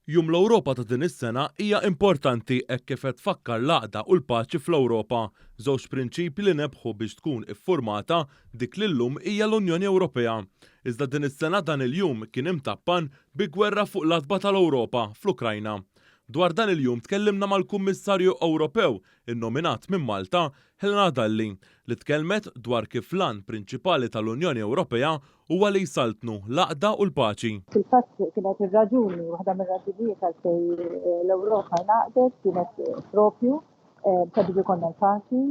Jum l-Ewropa ta' din is-sena hija importanti hekk kif qed tfakkar l-għaqda u l-paċi fl-Ewropa, żewġ prinċipji li nebħu biex tkun iffurmata dik li llum hija l-Unjoni Ewropea. Iżda din is-sena dan il-jum kien imtappan bi gwerra fuq l-għatba tal-Ewropa, fl-Ukrajna. Dwar dan il-jum tkellimna mal-Kummissarju Ewropew innominat minn Malta, Helena Dalli, li tkellmet dwar kif l-għan prinċipali tal-Unjoni Ewropea huwa li jsaltnu l-għaqda u l-paċi. Fil-fatt kienet ir-raġuni, waħda mir-raġunijiet għalfejn l-Ewropa ngħaqdet kienet propju sabiex ikollna l-paċi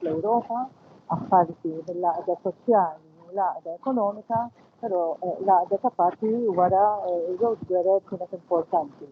fl-Ewropa, apparti mill-għaqda soċjali u l-għaqda ekonomika, però l-għaqda ta' paċi wara żewġ gwerer kienet importanti.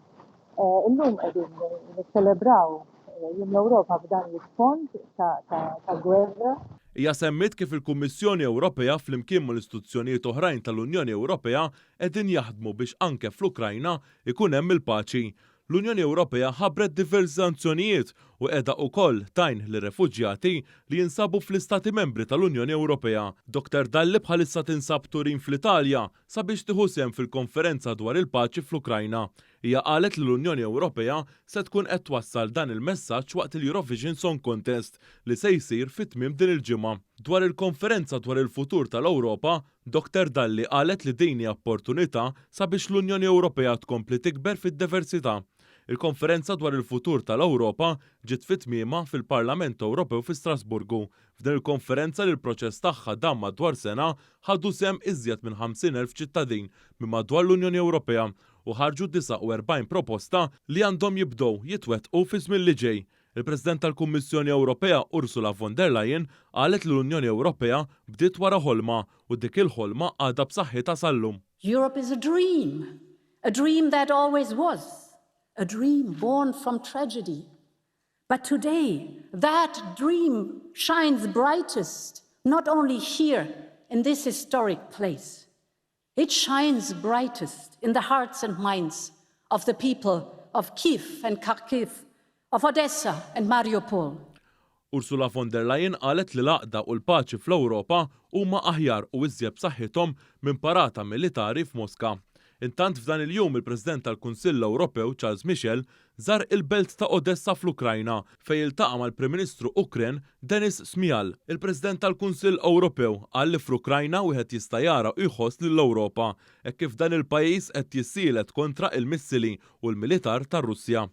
Illum qegħdin niċċelebraw Jum l-Ewropa f'dan l-isfond ta' gwerra. Hija semmiet kif il-Kummissjoni Ewropea flimkien mal-istituzzjonijiet oħrajn tal-Unjoni Ewropea qegħdin jaħdmu biex anke fl-Ukrajna jkun hemm il-paċi. L-Unjoni Ewropea ħabbret diversi sanzjonijiet u qiegħda ukoll tgħin lir-refuġjati li jinsabu fl-Istati Membri tal-Unjoni Ewropea. Doctor Dalli bħalissa tinsab Turin fl-Italja sabiex tieħu sehem fil-konferenza dwar il-paċi fl-Ukrajna. Hija qalet li l-Unjoni Ewropea se tkun qed twassal dan il-messaġġ waqt il-Eurovision Song Contest li se jsir fi tmiem din il-ġimgħa. Dwar il-konferenza dwar il-futur tal-Ewropa, Doctor Dalli qalet li din hi opportunità sabiex l-Unjoni Ewropea tkompli tikber fid-diversità. Il-konferenza dwar il-futur tal-Ewropa ġiet fi tmiemha fil-Parlament Ewropew fi Strasburgu. F'din il-konferenza li l-proċess tagħha dam madwar sena, ħadu sehem iżjed minn 50,000 ċittadin minn madwar l-Unjoni Ewropea u ħarġu 49 proposta li għandhom jibdew jitwettqu fiż-żmien li ġej. Il-President tal-Kummissjoni Ewropea Ursula von der Leyen qalet li l-Unjoni Ewropea bdiet wara ħolma u dik il-ħolma għadha b'saħħitha sal-lum. Europe is a dream, a dream that always was, a dream born from tragedy. But today, that dream shines brightest, not only here in this historic place, It shines brightest in the hearts and minds of the people of Kiev and Kharkiv, of Odessa and Mariupol. Ursula von der Leyen qalet li l-għaqda u l-paċi fl-Ewropa huma aħjar u iżjed b'saħħithom minn parata militari f'Moska. Intant f'dan il-jum il-President tal-Kunsill Ewropew Charles Michel żar il-belt ta' Odessa fl-Ukrajna fejn iltaqa' mal-Prim Ministru Ukren Denys Shmyhal. Il-President tal-Kunsill Ewropew qal li fl-Ukrajna wieħed jista' jara u jħoss lill-Ewropa hekk kif dan il-pajjiż qed jissielet kontra il-missili u l-militar tar-Russja.